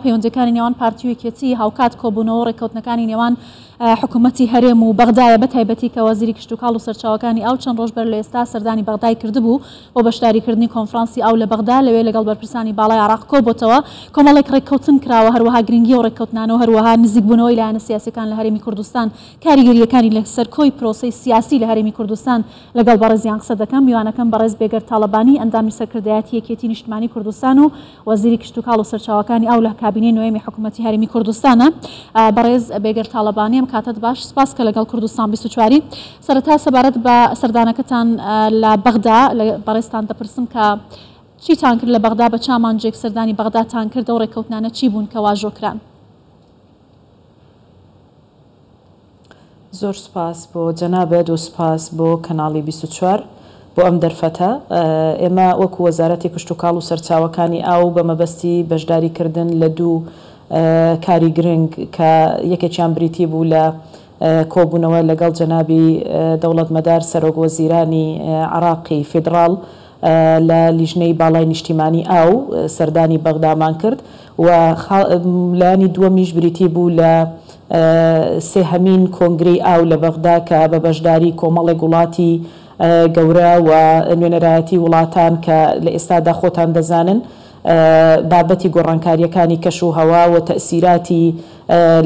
پەیوەندیەکانی نێوان پارتی و یەکێتی، هاوکات کۆبوونەوە و ڕێککەوتنەکانی نێوان حکوومەتی هەرێم و بەغدایە، بەتایبەتی کە وەزیری کشتوکاڵ و سەرچاوەکانی ئاو چەند ڕۆژ بەر لە ئێستا سەردانی بەغدای کردبوو بۆ بەشداریکردنی کۆنفرانسی ئاو لە بەغدا، لەوێ لەگەڵ بەرپرسانی باڵای عێراق کۆبۆتەوە، کۆمەڵێک ڕێککەوتن کراوە، هەروەها گرنگی ئەو ڕێککەوتنانە و هەروەها نزیکبوونەوەی لایەنە سیاسیەکان لە هەرێمی کوردستان کاریگەرییەکانی لەسەر کۆی پرۆسەی سیاسی لە هەرێمی کوردستان لەگەڵ بەڕێزیان قسە دەکەم. میوانەکەم بەڕێز بێگەرد تاڵەبانی، ئەندامی سەرکردایەتی یەکێتی نیشتمانی کوردستان و وەزیری کشتوکاڵ و سەرچاوەکانی ئاو لە کابینەی نۆیەمی حکوومەتی هەرێمی کوردستانە. بەڕێز بێگەرد تاڵەبانی، ئەم کاتەت باش، سپاس کە لەگەڵ کوردستان 24 ی. سەرەتا سەبارەت بە سەردانەکەتان لە بەغدا لە بەڕێزتان دەپرسم کە چیتان کرد لە بەغدا، بە چ ئامانجێک سەردانی بەغداتان کرد، ئەو ڕێککەوتنانە چی بوون کە واژۆ کران؟ زۆر سوپاس بۆ جەنابت و سوپاس بۆ کەناڵی 24 بۆ ئەم دەرفەتە. ئێمە وەکو وەزارەتی کشتوکاڵ و سەرچاوەکانی ئاو بە مەبەستی بەشداری کردن لە دوو کاری گرنگ کە یەکێکیان بریتی بوو لە کۆبوونەوە لەگەڵ جەنابی دەوڵەتمەدار سەرۆک وەزیرانی عێراقی فیدڕاڵ لە لیژنەی باڵای نیشتیمانی ئاو سەردانی بەغدامان کرد و لایەنی دووەمیش بریتی بوو لە سێهەمین کۆنگرەی ئاو لە بەغدا کە بە بەشداری کۆمەڵێک وڵاتی گەورە و نوێنەرایەتی وڵاتان کە لە ئێستادا خۆتان دەزانن بابەتی گۆڕانکارییەکانی کەش و هەوا و تەئسیراتی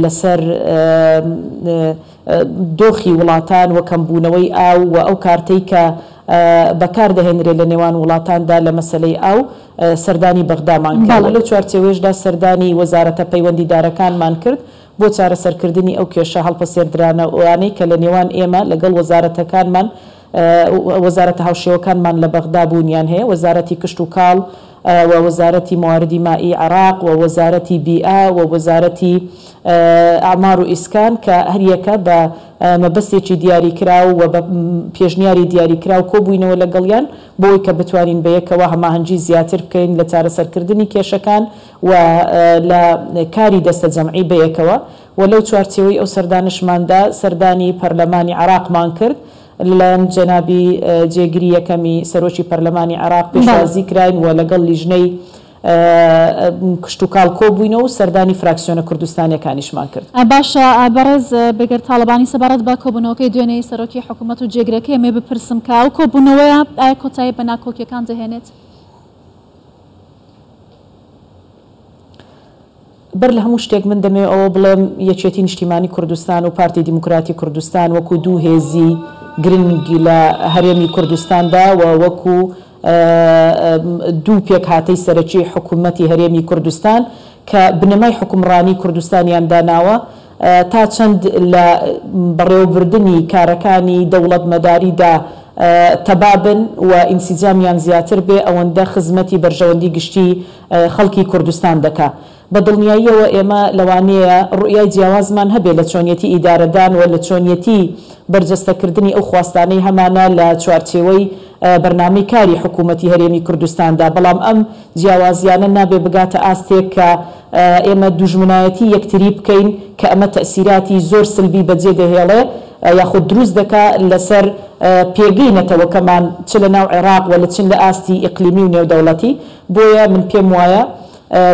لەسەر دۆخی وڵاتان و کەمبوونەوەی ئاو و ئەو کارتەی کە بەکار دەهێنرێت لە نێوان وڵاتاندا لە مەسەلەی ئاو سەردانی بەغدامان کرد و لەو چوارچێوەیەشدا سەردانی وەزارەتە پەیوەندیدارەکانمان کرد بۆ چارەسەرکردنی ئەو کێشە هەڵپەسێردرانەوانەی کە لە نێوان ئێمە لەگەڵ وەزارەتەکانمان وەزارەتە هاوشێوەکانمان لە بەغدا بوونیان هەیە، وەزارەتی کشتوکاڵ و وەزارەتی مواردی مائی عێراق و وەزارەتی بیئە و وەزارەتی ئەعمار و ئیسکان کە هەریەکە بە مەبەستێکی دیاریکراو و بە پێشنیاری دیاریکراو کۆبووینەوە لەگەڵیان بۆوەی کە بتوانین بەیەکەوە هەماهەنگی زیاتر بکەین لە چارەسەرکردنی کێشەکان و لە کاری دەستەجەمعی بەیەکەوە و لەو چوارچێوەی ئەو سەردانەشماندا سەردانی پەرلەمانی عێراقمان کرد لەلایەن جەنابی جێگری یەکەمی سەرۆکی پەرلەمانی عێراق پێشوازی کراین و لەگەڵ لیژنەی کشتوکاڵ کۆبووینەوە و سەردانی فراکسیۆنە کوردستانیەکانیشمان کرد. باشە بەڕێز بێگەرد تاڵەبانی سەبارەت بە کۆبوونەوەکەی دوێنێی سەرۆکی حکوومەت و جێگرەکەی ئەمەوێ بپرسم کە ئەو کۆبوونەوەیە ئایا کۆتایی بە ناکۆکیەکان دەهێنێت؟ بەر لە هەموو شتێک من دەمەوێت ئەوە بڵێم یەکێتی نیشتیمانی کوردستان و پارتی دیموکراتی کوردستان وەکو دوو هێزی گرنگ لە هەرێمی کوردستاندا و وەکو دوو پێکهاتەی سەرەکی حکومەتی هەرێمی کوردستان کە بنەمای حوکمڕانی کوردستانیان داناوە تا چەند لە بەڕێوەبردنی کارەکانی دەوڵەتمەداریدا تەبا بن و ئینسیجامیان زیاتر بێ ئەوەندە خزمەتی بەرژەوەندی گشتی خەڵکی کوردستان دەکا. بە دڵنیاییەوە ئێمە لەوانەیە ڕوئیای جیاوازمان هەبێ لە چۆنیەتی ئیدارەدان و لە چۆنیەتی بەرجەستەکردنی ئەو خواستانەی هەمانە لە چوارچێوەی بەرنامەی کاری حکوومەتی هەرێمی کوردستاندا، بەڵام ئەم جیاوازییانە نابێ بگاتە ئاستێک کە ئێمە دوژمنایەتی یەکتری بکەین کە ئەمە تەئسیراتی زۆر سلبی بەجێ دەهێڵێ یاخود دروست دەکا لەسەر پێگەی نەتەوەکەمان چ لە ناو عێراق و لە چ لە ئاستی ئیقلیمی و نێودەوڵەتی. بۆیە من پێم وایە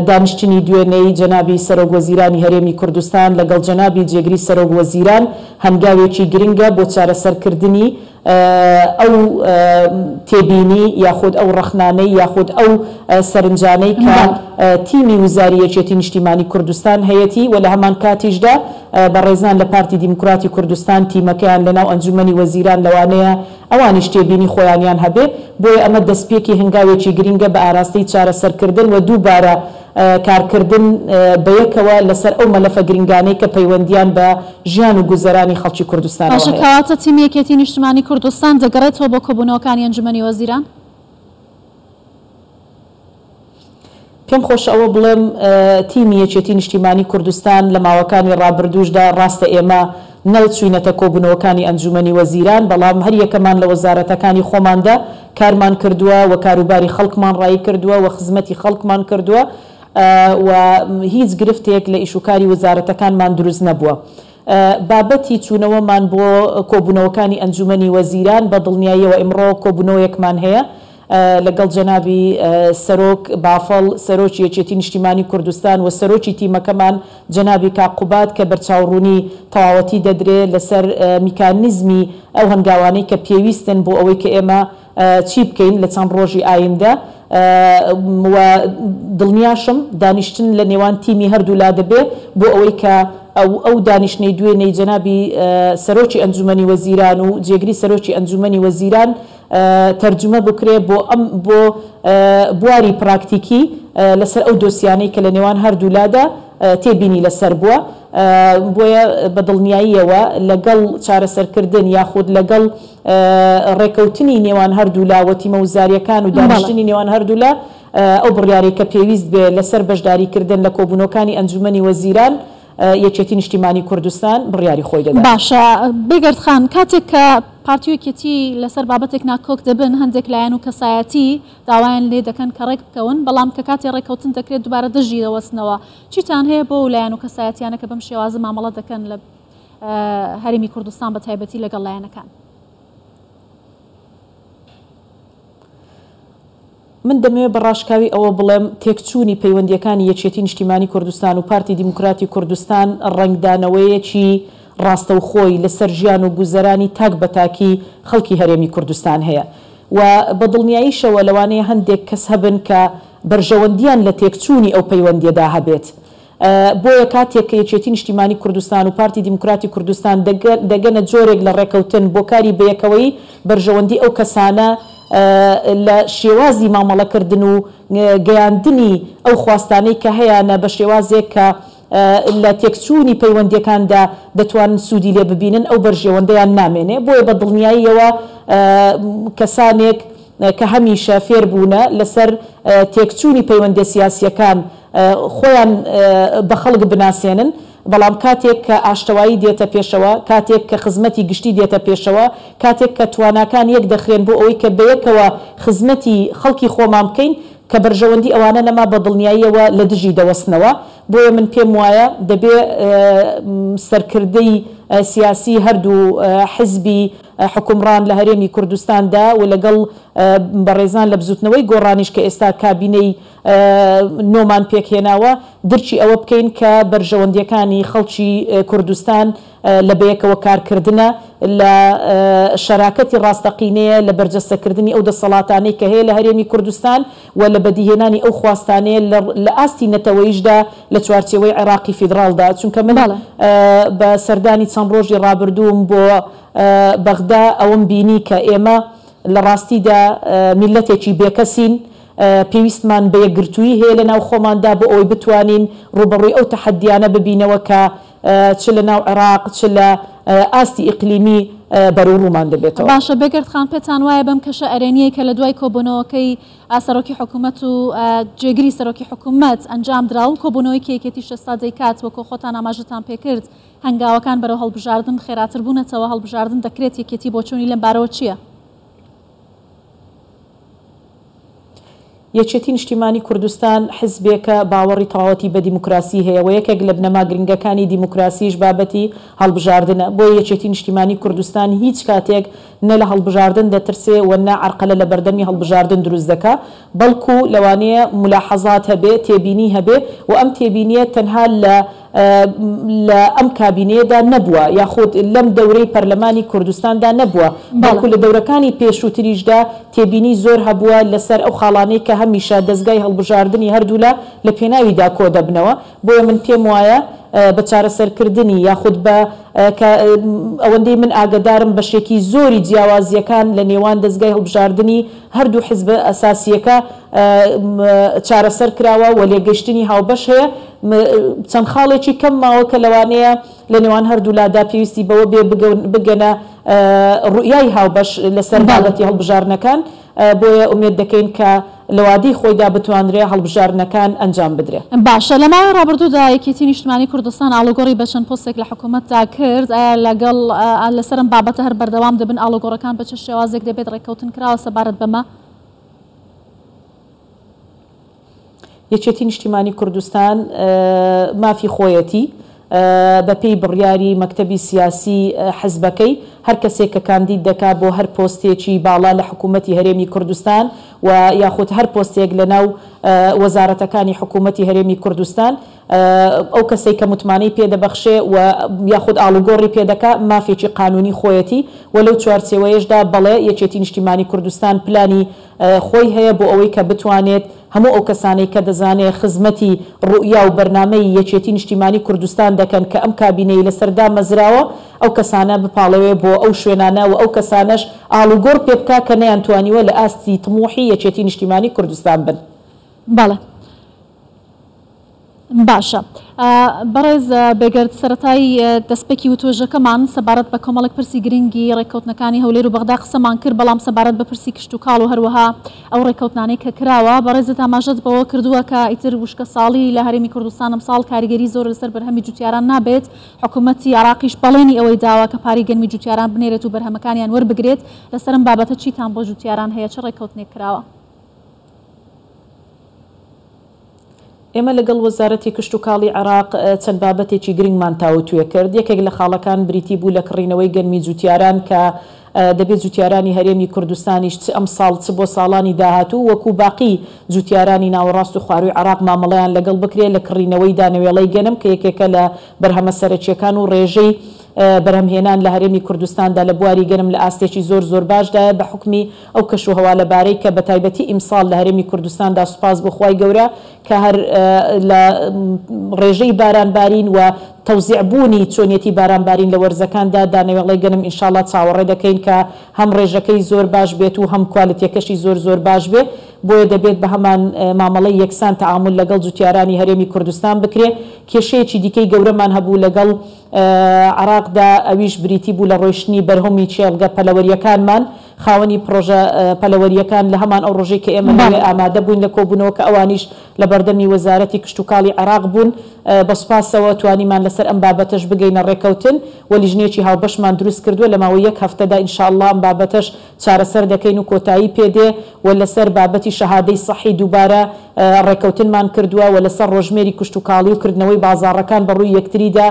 دانیشتنی دوێنێی جەنابی سەرۆک وەزیرانی هەرێمی کوردستان لەگەڵ جەنابی جێگری سەرۆک وەزیران هەنگاوێکی گرنگە بۆ چارەسەرکردنی ئەو تێبینی یاخود ئەو ڕەخنانەی یاخود ئەو سەرنجانەی کە تیمی وزاری یەکێتی نیشتیمانی کوردستان هەیەتی و لە هەمان کاتیشدا بەڕێزان لە پارتی دیموکراتی کوردستان تیمەکەیان لەناو ئەنجومەنی وەزیران لەوانەیە ئەوانیش تێبینی خۆیانیان هەبێ، بۆیە ئەمە دەستپێکی هەنگاوێکی گرینگە بە ئاراستەی چارەسەرکردن و دووبارە کارکردن بەیەکەوە لەسەر ئەو مەلەفە گرینگانەی کە پەیوەندییان بە ژیان و گوزەرانی خەڵکی کوردستانەوە باشە هەیە. کەواتە تیمی یەکێتی نیشتمانی کوردستان دەگەڕێتەوە بۆ کۆبوونەوەکانی ئەنجومەنی وەزیران؟ پێم خۆشە ئەوە بڵێم تیمی یەکێتی نیشتیمانی کوردستان لە ماوەکانی ڕابردووشدا ڕاستە ئێمە نەچووینەتە کۆبوونەوەکانی ئەنجوومەنی وەزیران، بەڵام هەریەکەمان لە وەزارەتەکانی خۆماندا کارمان کردووە و کاروباری خەڵکمان ڕایی کردووە و خزمەتی خەڵکمان کردووە و هیچ گرفتێک لە ئیشوکاری وەزارەتەکانمان دروست نەبووە. بابەتی چوونەوەمان بۆ کۆبوونەوەکانی ئەنجوومەنی وەزیران بە دڵنیاییەوە ئیمڕۆ کۆبوونەوەیەکمان هەیە. لەگەڵ جەنابی سەرۆک بافڵ سەرۆکی یەکێتی نیشتیمانی کوردستان و سەرۆکی تیمەکەمان جەنابی کاک قوباد کە بەرچاوڕوونی تەواوەتی دەدرێ لەسەر میکانیزمی ئەو هەنگاوانەی کە پێویستن بۆ ئەوەی کە ئێمە چی بکەین لە چەند ڕۆژی ئایندە و دڵنیاشم دانیشتن لە نێوان تیمی هەردوولا دەبێ بۆ ئەوەی کە ئەو ئەو دانیشتنەی دوێنێی جەنابی سەرۆکی ئەنجومەنی وەزیران و جێگری سەرۆکی ئەنجومەنی وەزیران تەرجومە بکرێ بۆ ئەم بۆ بواری پراکتیکی لەسەر ئەو دۆسیانەی کە لە نێوان هەردوولادا تێبینی لەسەر بووە. بۆیە بە دڵنیاییەوە لەگەڵ چارەسەرکردن یاخود لەگەڵ ڕێکەوتنی نێوان هەردوولا و تیمە وزارییەکان و دانیشتنی نێوان هەردوولا ئەو بڕیارەی کە پێویست بێ لەسەر بەشداریکردن لە کۆبوونەوەکانی ئەنجوومەنی وەزیران یەکێتی نیشتیمانی کوردستان بڕیاری خۆی دەدات. باشە بێگەرد خان، کاتێک کە پارتی و یەکێتی لەسەر بابەتێک ناکۆک دەبن، هەندێک لایەن و کەسایەتی داوایان لێ دەکەن کە ڕێک بکەون، بەڵام کە کاتێ ڕێککەوتن دەکرێت دووبارە دژی دەوەستنەوە. چیتان هەیە بۆ ئەو لایەن و کەسایەتیانە کە بەم شێوازە مامەڵە دەکەن لە هەرێمی کوردستان بە تایبەتی لەگەڵ لایەنەکان؟ من دەمەوێت بە ڕاشکاوی ئەوە بڵێم تێکچوونی پەیوەندییەکانی یەکێتی نیشتیمانی کوردستان و پارتی دیموکراتی کوردستان ڕەنگدانەوەیەکی ڕاستەوخۆی لەسەر ژیان و گوزەرانی تاک بە تاکی خەڵکی هەرێمی کوردستان هەیە و بە دڵنیاییشەوە لەوانەیە هەندێک کەس هەبن کە بەرژەوەندییان لە تێکچوونی ئەو پەیوەندییەدا هەبێت. بۆیە کاتێک کە یەکێتی نیشتیمانی کوردستان و پارتی دیموکراتی کوردستان دەگەنە جۆرێک لە ڕێکەوتن بۆ کاری بەیەکەوەیی، بەرژەوەندی ئەو کەسانە لە شێوازی مامەڵەکردن و گەیاندنی ئەو خواستانەی کە هەیانە بە شێوازێک کە لە تێکچوونی پەیوەندییەکاندا دەتوانن سوودی لێ ببینن، ئەو بەرژەوەندەیان نامێنێ. بۆیە بە دڵنیاییەوە کەسانێک کە هەمیشە فێر بوونە لەسەر تێکچوونی پەیوەندیە سیاسییەکان خۆیان بە خەڵک بناسێنن، بەڵام کاتێک کە ئاشتەوایی دێتە پێشەوە، کاتێک کە خزمەتی گشتی دێتە پێشەوە، کاتێک کە تواناکان یەک دەخرێن بۆ ئەوەی کە بەیەکەوە خزمەتی خەڵکی خۆمان بکەین، کە بەرژەوەندی ئەوانە نەما بە دڵنیاییەوە لە دژی دەوەستنەوە. بۆیە من پێم وایە دەبێ سەرکردەی سیاسی هەردوو حزبی حوکمڕان لە هەرێمی کوردستاندا و لەگەڵ بەڕێزان لە بزوتنەوەی گۆڕانیش کە ئێستا کابینەی نۆمان پێکهێناوە درکی ئەوە بکەین کە بەرژەوەندیەکانی خەڵکی کوردستان لە بەیەکەوە کارکردنە، لە شەراکەتی ڕاستەقینەیە، لە بەرجەستەکردنی ئەو دەسەڵاتانەی کە هەیە لە هەرێمی کوردستان و لە بەدیهێنانی ئەو خواستانەیە لە ئاستی نەتەوەییشدا لە چوارچێوەی عێراقی فیدڕاڵدا، چونکە من بە سەردانی چەند ڕۆژی ڕابردووم بۆ بەغدا ئەوەم بینی کە ئێمە لە ڕاستیدا میللەتێکی بێکەسین، پێویستمان بە یەکگرتوویی هەیە لە ناو خۆماندا بۆ ئەوەی بتوانین ڕووبەڕووی ئەو تەحەددیانە ببینەوە کە چ لە ناو عێراق چ لە ئاستی ئیقلیمی بەرەوڕوومان دەبێتەوە. باشە بێگەرد خان پێتان وایە بەم کەشە ئەرێنیەی کە لە دوای کۆبوونەوەکەی سەرۆکی حکوومەت و جێگری سەرۆکی حکوومەت ئەنجام درا و کۆبوونەوەی کە یەکێتیش ئێستا دەیکات وەکۆ خۆتان ئاماژەتان پێکرد هەنگاوەکان بەرەو هەڵبژاردن خێراتر بوونەتەوە هەڵبژاردن دەکرێت یەکێتی بۆچوونی لەم بارەوە چییە؟ یەکێتی نیشتیمانی کوردستان حزبێکە باوەڕی تەواوەتی بە دیموکراسی هەیە و یەکێک لە بنەما گرنگەکانی دیموکراسیش بابەتی هەڵبژاردنە، بۆیە یەکێتی نیشتیمانی کوردستان هیچ کاتێک نە لە هەڵبژاردن دەترسێ و نە عەرقەلە لە بەردەمی هەڵبژاردن دروست دەکا، بەڵکو لەوانەیە مولاحەزات هەبێ، تێبینی هەبێ و ئەم تێبینیە تەنها لە لە ئەم کابینەیەدا نەبووە یاخود لەم دەورەی پەرلەمانی کوردستاندا نەبووە، بەڵکو لە دەورەکانی پێشووتریشدا تێبینی زۆر هەبووە لەسەر ئەو خاڵانەی کە هەمیشە دەزگای هەڵبژاردنی هەردوولا لە پێناویدا کۆدەبنەوە. بۆیە من پێم وایە بە چارەسەرکردنی یاخود بە کە ئەوەندەی من ئاگەدارم بەشێکی زۆری جیاوازییەکان لە نێوان دەزگای هەڵبژاردنی هەردوو حزبە ئەساسییەکە چارەسەر کراوە و لێکگەیشتنی هاوبەش هەیە، چەند خاڵێکی کەم ماوە کە لەوانەیە لە نێوان هەردوولادا پێویستی بەوە بێ بگەنە ڕوئیای هاوبەش لەسەر بابەتی هەڵبژاردنەکان، بۆیە ئومێد دەکەین کە لە وادەی خۆیدا بتوانرێ هەڵبژاردنەکان ئەنجام بدرێ. باشە لە ماوەی ڕابردوودا یەکێتی نیشتمانی کوردستان ئاڵوگۆڕی بە چەند پۆستێک لە حکوومەتدا کرد، ئایا لەگەڵ لەسەر ئەم بابەتە هەر بەردەوام دەبن، ئاڵوگۆڕەکان بە چ شێوازێک دەبێت، ڕێککەوتن کراوە سەبارەت بەمە؟ یەکێتی نیشتیمانی کوردستان مافی خۆیەتی. بەپێی بڕیاری مەکتەبی سیاسی حزبەکەی هەر کەسێک کە کاندید دەکا بۆ هەر پۆستێکی باڵا لە حکوومەتی هەرێمی کوردستان و یاخود هەر پۆستێک لەناو وەزارەتەکانی حکوومەتی هەرێمی کوردستان ئەو کەسەی کە متمانەی پێ دەبەخشێ و یاخود ئاڵوگۆڕی پێ دەکا مافێکی قانوونی خۆیەتی و لەو چوارچێوەیەشدا بەڵێ یەکێتی نیشتیمانی کوردستان پلانی خۆی هەیە بۆ ئەوەی کە بتوانێت هەموو ئەو کەسانەی کە دەزانێ خزمەتی ڕوئیا و بەرنامەی یەکێتی نیشتیمانی کوردستان دەکەن کە ئەم کابینەی لەسەر دامەزراوە ئەو کەسانە بپاڵێوێ بۆ ئەو شوێنانە و ئەو کەسانەش ئاڵوگۆڕ پێ بکا کە نەیانتوانیوە لە ئاستی تموحی یەکێتی نیشتیمانی کوردستان بن. بەڵێ. باشە بەڕێز بێگەرد سەرەتای دەستپێکی وتوێژەکەمان سەبارەت بە کۆمەڵێک پرسی گرنگی ڕێککەوتنەکانی هەولێر و بەغدا قسەمان کرد، بەڵام سەبارەت بە پرسی کشتوکاڵ و هەروەها ئەو ڕێککەوتنانەی کە کراوە بەڕێزت ئاماژەت بەوە کردووە کە ئیتر وشکەساڵی لە هەرێمی کوردستان ئەمساڵ کاریگەری زۆر لەسەر بەرهەمی جوتیاران نابێت، حکومەتی عێراقیش بەڵێنی ئەوەی داوە کە پارەی گەنمی جوتیاران بنێرێت و بەرهەمەکانیان وەربگرێت، لەسەر ئەم بابەتە چیتان بۆ جوتیاران هەیە چ ڕێککەوتنێک کراوە؟ ئێمە لەگەڵ وەزارەتی کشتوکاڵی عێراق چەند بابەتێکی گرنگمان تاوتوێ کرد، یەکێک لە خاڵەکان بریتی بوو لە کڕینەوەی گەنمی جوتیاران کە دەبێت جوتیارانی هەرێمی کوردستانیش چ ئەمساڵ چ بۆ ساڵانی داهاتوو وەکو باقی جوتیارانی ناوەڕاست و خوارووی عێراق مامەڵەیان لەگەڵ بکرێت لە کڕینەوەی دانەوێڵەی گەنم کە یەکێکە لە بەرهەمە سەرەکییەکان و ڕێژەی بەرهەمهێنان لە هەرێمی کوردستاندا لە بواری گەنم لە ئاستێکی زۆر زۆر باشدایە بە حوکمی ئەو کەشوهەوا لەبارەی کە بەتایبەتی ئیمساڵ لە هەرێمی کوردستاندا سوپاس بۆ خوای گەورە کە هەر لە ڕێژەی باران بارین و تەوزیع بوونی چۆنیەتی باران بارین لە وەرزەکاندا دانەوێڵەی گەنم ئینشاڵا چاوەڕێ دەکەین کە هەم ڕێژەکەی زۆر باش بێت و هەم کوالتیەکەشی زۆر زۆر باش بێ بۆیە دەبێت بە هەمان مامەڵەی یەکسان تەعامول لەگەڵ جوتیارانی هەرێمی کوردستان بکرێ کێشەیەکی دیکەی گەورەمان هەبوو لەگەڵ عێراقدا ئەویش بریتی بوو لە ڕۆیشتنی بەرهەمی کێڵگە پەلەوەرییەکانمان، خاوەنی پڕۆژە پەلەوەرییەکان لە هەمان ئەو ڕۆژەی کە ئێمە لەوێ ئامادە بووین لە کۆبوونەوەکە ئەوانیش لە بەردەمی وەزارەتی کشتوکاڵی عێراق بوون، بە سوپاسەوە توانیمان لەسەر ئەم بابەتەش بگەینە ڕێکەوتن و لیژنەیەکی هاوبەشمان دروست کردووە لە ماوەی یەک هەفتەدا ان شاء اللە ئەم بابەتەش چارەسەر دەکەین و کۆتایی پێ دێ و لەسەر بابەتی شەهادەی سەحی دووبارە ڕێکەوتنمان کردووە و لەسەر ڕۆژمێری کشتوکاڵی و کردنەوەی بازاڕەکان بە ڕووی یەکتریدا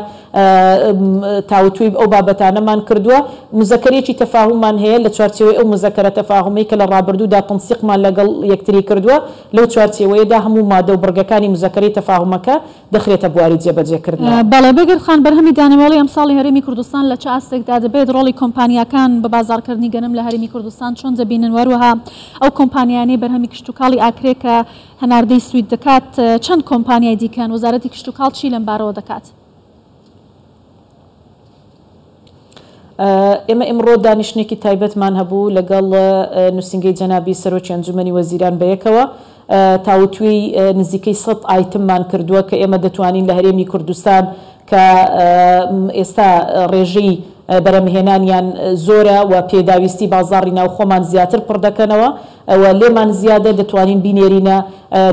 تاوتوێی ئەو بابەتانەمان کردووە. موزەکەرەیەکی تەفاهوممان هەیە لە چوارچێوەی ئەو موزەکەرە تەفاهومەی کە لە ڕابردوودا تەنسیقمان لەگەڵ یەکتری کردووە، لەو چوارچێوەیەدا هەموو مادە و بڕگەکانی موزەکەرەی تەفاهومەکە دەخرێتە بواری جێبەجێکردنەوە. بەڵێ بێگەرد خان، بەرهەمی دانەوێڵەی ئەمساڵی هەرێمی کوردستان لە چ ئاستێکدا دەبێت؟ ڕۆڵی کۆمپانیاکان بە بازاڕکردنی گەنم لە هەرێمی کوردستان چۆن دەبینن و هەروەها ئەو کۆمپانیایانەی بەرهەمی کشتوکاڵی ئاکرێ کە هەناردەی سوید دەکات چەند کۆمپانیای دیکەن؟ وەزارەتی کشتوکاڵ چی لەم بارەوە دەکات؟ ئێمە ئیمڕۆ دانیشتنێکی تایبەتمان هەبوو لەگەڵ نووسینگەی جەنابی سەرۆکی ئەنجومەنی وەزیران بەیەکەوە تاوتوێی نزیکەی سەد ئایتممان کردووە کە ئێمە دەتوانین لە هەرێمی کوردستان کە ئێستا ڕێژەی بەرهەمهێنانیان زۆرە و پێداویستی بازاڕی ناوخۆمان زیاتر پڕ دەکەنەوە و لێمان زیادە دەتوانین بینێرینە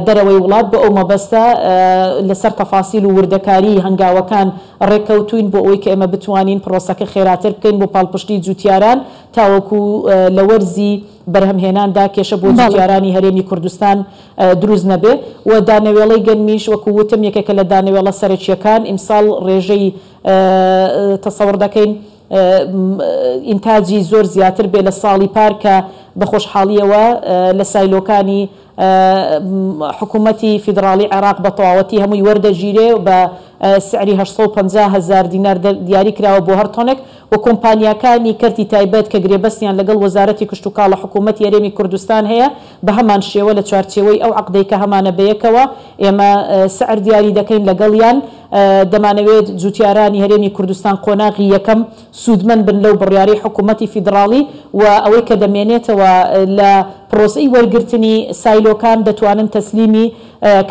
دەرەوەی وڵات بۆ ئەو مەبەستە لەسەر تەفاسیل و وردەکاریی هەنگاوەکان ڕێککەوتووین بۆ ئەوەی کە ئێمە بتوانین پرۆسەکە خێراتر بکەین بۆ پاڵپشتی جووتیاران تاوەکو لە وەرزی بەرهەمهێناندا کێشە بۆ جووتیارانی هەرێمی کوردستان دروست نەبێ و دانەوێڵەی گەنمیش وەکو وتم یەکێکە لە دانەوێڵە سەرەکییەکان ئیمساڵ ڕێژەی تەسەوڕ دەکەین ئینتاجی زۆر زیاتر بێ لە ساڵی پار کە بە خۆشحاڵییەوە لە سایلۆکانی حکوومەتی فیدڕاڵی عێراق بە تەواوەتی هەمووی وەردەگیرێ و بە سعری 850 هەزار دینار دیاری کراوە بۆ هەر تۆنێک و کۆمپانیاکانی کەرتی تایبەت کە گرێبەستیان لەگەڵ وەزارەتی کشتوکاڵ حکوومەتی هەرێمی کوردستان هەیە بە هەمان شێوە لە چوارچێوەی ئەو عەقدەی کە هەمانە بەیەکەوە ئێمە سعر دیاری دەکەین لەگەڵیان دەمانەوێت جوتیارانی هەرێمی کوردستان قۆناغی یەکەم سوودمەند بن لەو بڕیارەی حکوومەتی فیدڕاڵی و ئەوەی کە دەمێنێتەوە لە پرۆسەی وەرگرتنی سایلۆکان دەتوانن تەسلیمی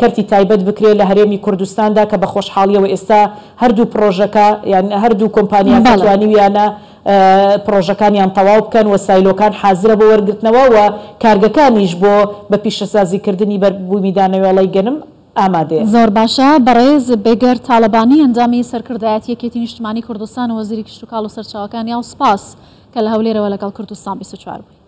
کەرتی تایبەت بکرێت لە هەرێمی کوردستاندا کە بە خۆشحاڵیەوە ئێستا هەردوو پرۆژەکە یان هەردوو کۆمپانیاکە توانیویانە پرۆژەکانیان تەواو بکەن و سایلۆکان حازرە بۆ وەرگرتنەوە و کارگەکانیش بۆ بە پیشەسازیکردنی بەربوومی دانەوێڵەی گەنم ئامادەیە. زۆر باشە بەڕێز بێگەرد تاڵەبانی ئەندامی سەرکردایەتی یەکێتی نیشتمانی کوردستان و وەزیری کشتوکاڵ و سەرچاوەکانی ئاو سوپاس کە لە هەولێرەوە لەگەڵ کوردستان 24 بووی.